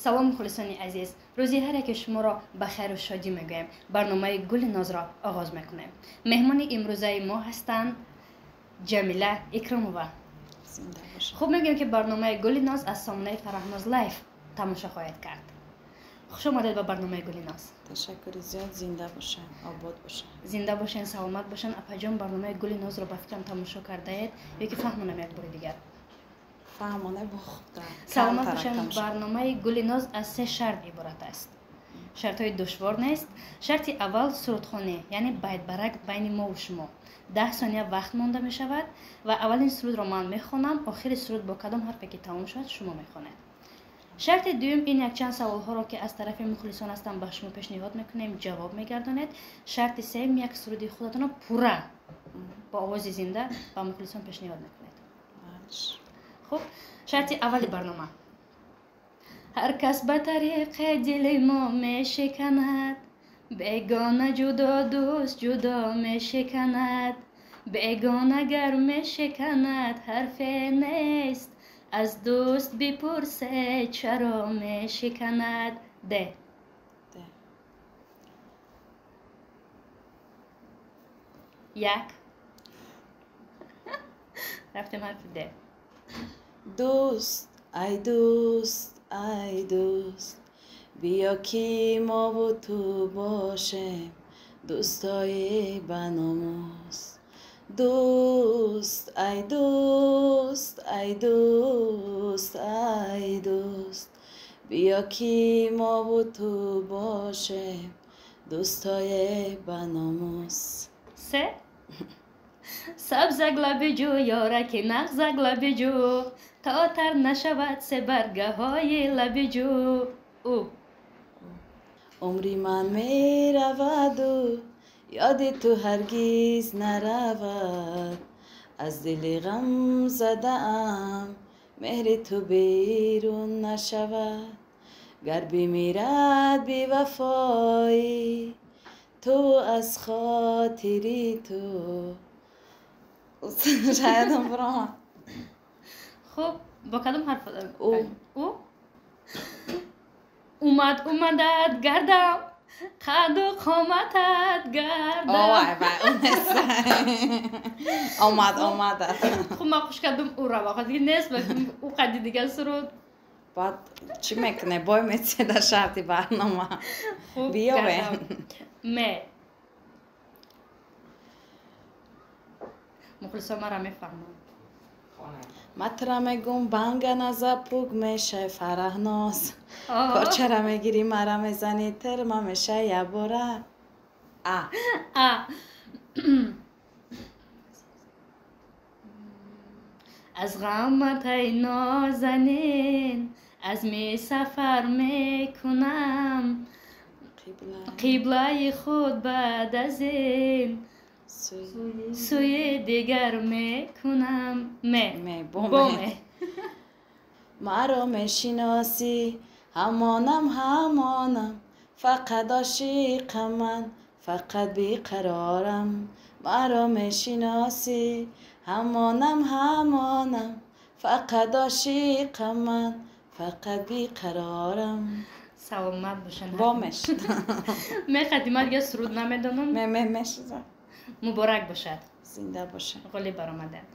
Салом, мухлисони азиз, рӯзи ҳар яке шуморо ба хайру шодӣ мегӯем. Барномаи Гули Нозро оғоз мекунем. Меҳмони имрӯзаи мо ҳастанд Ҷамила Икромова. Хуб, мегӯем, ки барномаи Гули Ноз аз сомонаи Фараҳноз Лайф тамошо хоҳед кард. Хуш омадед ба барномаи Гули Ноз. Ташаккури зиёд, зинда бошед, обод бошед. Зинда бошен, саломат бошен. Апаҷон, барномаи Гули Нозро ба фикрам тамошо кардаед ё ки фаҳмонам як бори дигар? Фаҳмоне, бо хубтар. Саломат бошен. Барномаи Гули Ноз аз се шарт иборат аст, шартҳои душвор нест. Шарти аввал сурудхонӣ, яъне байтбарак байни мову шумо. 10 сония вақт монда мешавад ва аввалин сурудро ман мехонам, охири суруд бо кадом ҳарфе ки тамом шавад, шумо мехонед. Шарти дуюм ин якчанд саволҳоро, ки аз тарафи мухлисон ҳастанд, ба шумо пешниҳод мекунем, ҷавоб мегардонед. Шарти сеюм, як суруди худатонро пурра бо овози зинда ба мухлисон пешниҳод мекунед. Хуб, шарти аввали барнома: ҳар кас ба тариқе дили мо мешиканад, бегона ҷудо, дӯст ҷудо мешиканад, бегона гар мешиканад, ҳарфе нест, аз дӯст бипурсе, чаро мешиканад. Д. Д. Як, рафтем, ҳарфи Д. Дӯст, ай дӯст, ай дӯст, биё, ки мову ту бошем дӯстои баномус. Дӯст, ай дӯст, ай дӯст, ай дӯст, биё, ки мову ту бошем дӯстои баномус. Се. Сабзак лаби ҷӯ, ёраки нағзак лаби ҷӯ, то тар нашавад се баргаҳои лаби ҷӯ. У. Умри ман мераваду ёди ту ҳаргиз наравад, аз дили ғам задаам меҳри ту берун нашавад, гар бимирад бевафоӣ ту аз хотири ту. Шоядам биромад. Хуб, бо кадом ҳарф? У. У. Омад, омадат гардам, қаду қоматат гардам. Вай, вай, омад, омадат. Хуб, ман хуш кардам, ӯ рава дига нест, ӯ қади дигар суруд. Баъд чӣ мекуне, бой метиҳе дар шарти барнома. Хуб. Биёве. Ме. Мухлисо мара мефаҳманд. Матра мегум, банга наза, пуг мешай, Фараҳноз. Корчара мегирӣ, мара мезанӣ, тирма мешай ябора. А. А. Аз ғаматай нозанин аз ми сафар мекунам, қиблаи худ баъд аз ин сӯи дигар мекунам. Ме. Ме. Маро мешиносӣ, ҳамонам, ҳамонам, фақат ошиқам ман, фақат беқарорам. Маро мешиносӣ, ҳамонам, ҳамонам, фақат ошиқам ман, фақат беқарорам. Саломат бошанд. Бо мешид. Мехадӣ, ман дига суруд намедонам. Ме, ме мешидам. Муборак бошад. Зинда бошад. Ғолиб баромаданд.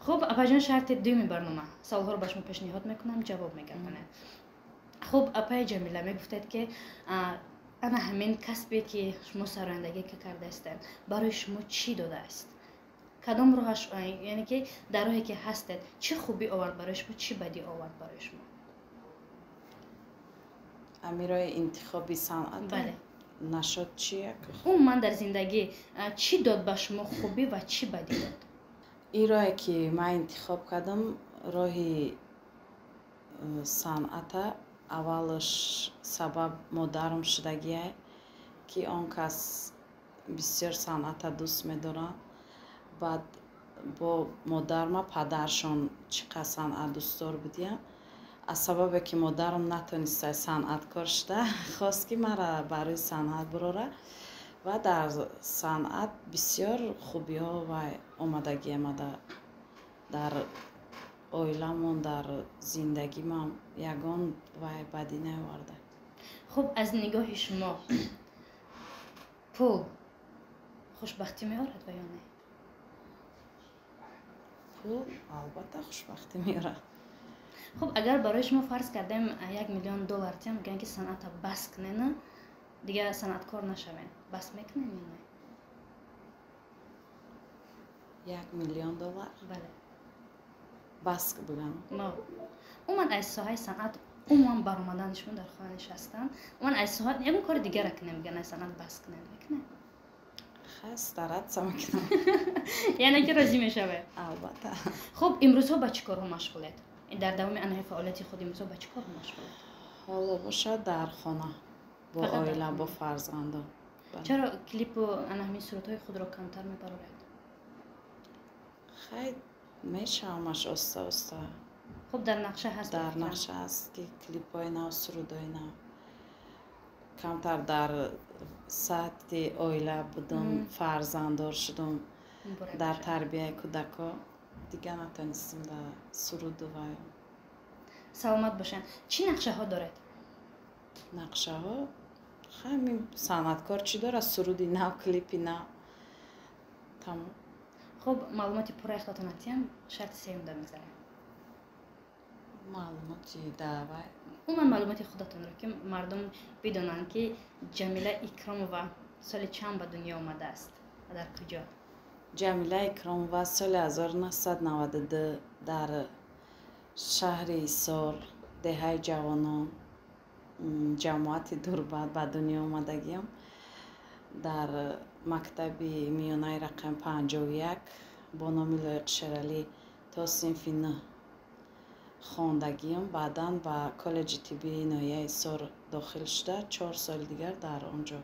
Хуб, апаҷон, шарти дуюми барнома: саволҳоро ба шумо пешниҳод мекунам, ҷавоб мегардонед. Хуб, апаи Ҷамила, мегуфтед, ки ана ҳамин касбе, ки шумо сарояндагӣ кардаистед, барои шумо чӣ додааст? Кадом роҳаш, яъне ки дар роҳе ки ҳастед, чӣ хубӣ овард барои шумо, чӣ бадӣ овард барои шумо? Ами роҳи интихоби санъат? Бале. Нашод чия? Умуман дар зиндагӣ чӣ дод ба шумо хубӣ ва чӣ бадӣ дод? Ин роҳе, ки ман интихоб кардам, роҳи санъата, аввалаш сабаб модарам шудагиай, ки он кас бисёр санъата дӯст медорад. Баъд бо модарма падаршон чӣ қадр санъат дӯстдор будиям. Аз сабабе ки модарам натониста санъаткор шуда, хост, ки мара барои санъат бурора ва дар санъат бисёр хубиҳо ва омадагиамада дар оиламон, дар зиндагимам ягон вай бадӣ наоварда. Хуб, аз нигоҳи шумо пул хушбахтӣ меорад ва ё не? Пул албатта хушбахтӣ меорад. Хуб, агар барои шумо фарз кардем 1 миллион доллар тиям, мегӯянд, ки санъата бас кунена, дигар санъаткор нашавем, бас мекунем ё не? 1 миллион доллар? Бале. Бас буган? Умуман аз соҳаи санъат умуман баромадан, шумо дар хона нишастан, умуман аз соҳа ягон кори дигара кунем, мегӯянд, аз санъат бас кунем, мекунем? Хай, стараться мекунам. Яъне ки розӣ мешавед? Албатта. Хуб, имрӯзҳо ба чӣ корҳо машғулед? Дар давоми анаҳи фаъолияти худ имрӯзҳо ба чӣ корҳо машғулед? Ҳоло бошад, дар хона бо оила, бо фарзандон. Чаро клипу ана ҳамин суратҳои худро камтар мебароред? Хай, мешавамаш оста оста. Хуб, дар нақша ҳаст? Дар нақша ҳаст, ки клипҳои нав, сурудҳои нав. Камтар дар сатҳи оила будум, фарзанддор шудум, дар тарбияи кӯдако дигар натонистем дар суруду вай. Саломат бошанд. Чӣ нақшаҳо доред? Нақшаҳо, ҳамин, санъаткор чӣ дорад? Суруди нав, клипи нав, тамом. Хуб, маълумоти пурраи худатон атиям, шарти сеюмда мегзарем. Маълумоти давай? Умуман маълумоти худатонро, ки мардум бидонанд, ки Ҷамила Икромова соли чанд ба дунё омадааст ва дар куҷо? Ҷамила Икромова соли 1992 дар шаҳри Ҳисор, деҳаи Ҷавонон, ҷамоати Дурбат ба дунё омадагиам. Дар мактаби миёнаи рақами 51 бо номи Лоиқ Шералӣ то синфи нӯҳ хондагиам. Баъдан ба коллеҷи тиббии ноҳияи Ҳисор дохил шуда, 4 соли дигар дар он ҷо.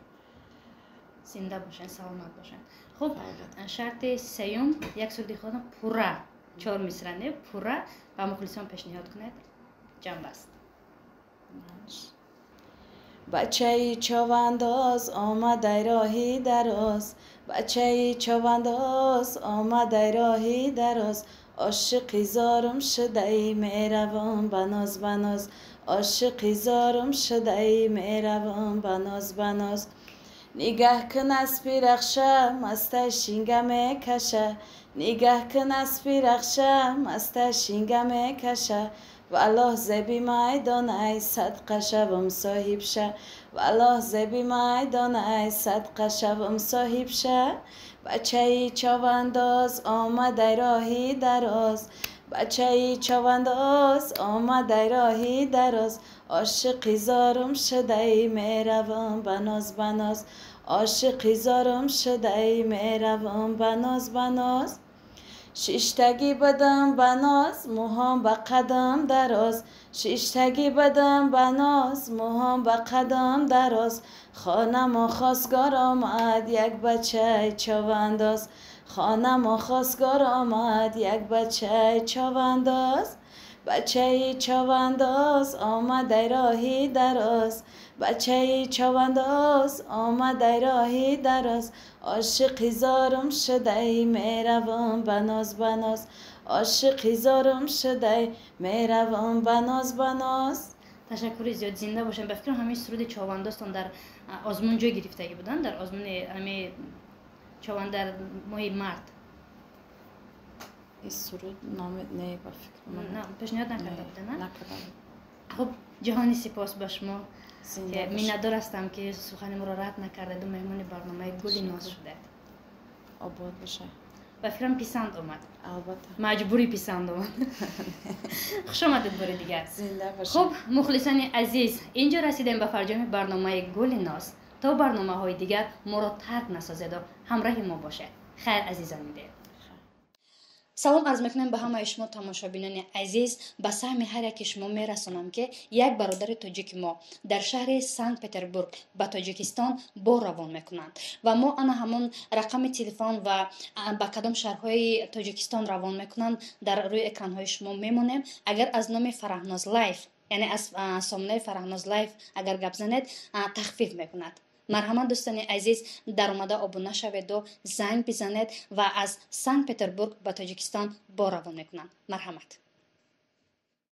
Зинда бошанд, саломат бошанд. Хуб, шарти сеюм: як суруди худатон пурра, чор мисра не, пурра ба мухлисон пешниҳод кунед, ҷамъбаст. Бачаи човандоз омадай роҳи дароз, бачаи човандоз омадай роҳи дароз, ошиқи зорум шудаи, меравам ба ноз, ба ноз, ошиқи зорум шудаи, меравам ба ноз, ба ноз. Нигаҳ кун, аспи рахша маста шинга мекаша, нигаҳ кун, аспи рахша маста шинга мекаша, валлоҳ, зеби майдонай, садқа шавам соҳибша, валлоҳ, зеби майдонай, садқа шавам соҳибша. Бачаи човандоз омадай роҳи дароз, бачаи човандоз омадай роҳи дароз, ошиқи зорум шудаи, меравам ба ноз, ба ноз, ошиқи зорум шудаи, меравам ба ноз, ба ноз. Шиштагӣ будам ба ноз, мӯҳом ба қадам дароз, шиштагӣ будам ба ноз, мӯҳом ба қадам дароз, хонамо хостгор омад як бачаи човандоз, хонамо хостгор омад як бачаи човандоз. Бачаи човандоз омадай роҳи дароз, бачаи човандоз омадай роҳи дароз, ошиқи зорум шудаи, меравам ба ноз, ба ноз, ошиқи зорум шудаи, меравам ба ноз, ба ноз. Ташаккури зиёд, зинда бошем. Ба фикрам, ҳамин суруди човандозтон дар озмун ҷой гирифтагӣ буданд, дар озмуни ҳами чованд дар моҳи март. Ин суруд номи не, ба фикр. Пешниҳод накарда буда, на? Накарда. Хуб, ҷаҳони сипос ба шумо. Миннатдор ҳастам, ки сухани моро рад накардаду меҳмони барномаи Гули ноз шудед. Обод бошад. Ба фикрам, писанд омад. Албатта. Маҷбурӣ писанд омад. Хуш омадед бори дигар. Зинда бошед. Хуб, мухлисони азиз, инҷо расидем ба фарҷоми барномаи Гули ноз. То барномаҳои дигар моро тарк насозеду ҳамроҳи мо бошед. Хайр, азизони дил. Салом арз мекунем ба ҳамаи шумо, тамошобинони азиз. Ба саҳми ҳар яке шумо мерасонам, ки як бародари тоҷики мо дар шаҳри Санкт Петербург ба Тоҷикистон бор равон мекунанд ва мо ана ҳамон рақами телефон ва ба кадом шаҳрҳои Тоҷикистон равон мекунанд, дар рӯи экранҳои шумо мемонем. Агар аз номи Фараҳноз Лайф, яъне аз сомонаи Фараҳноз Лайф агар гап занед, тахфиф мекунад. Марҳамат, дӯстони азиз, даромада обуна шаведу занг бизанед ва аз Санкт Петербург ба Тоҷикистон бор равон мекунанд. Марҳамат.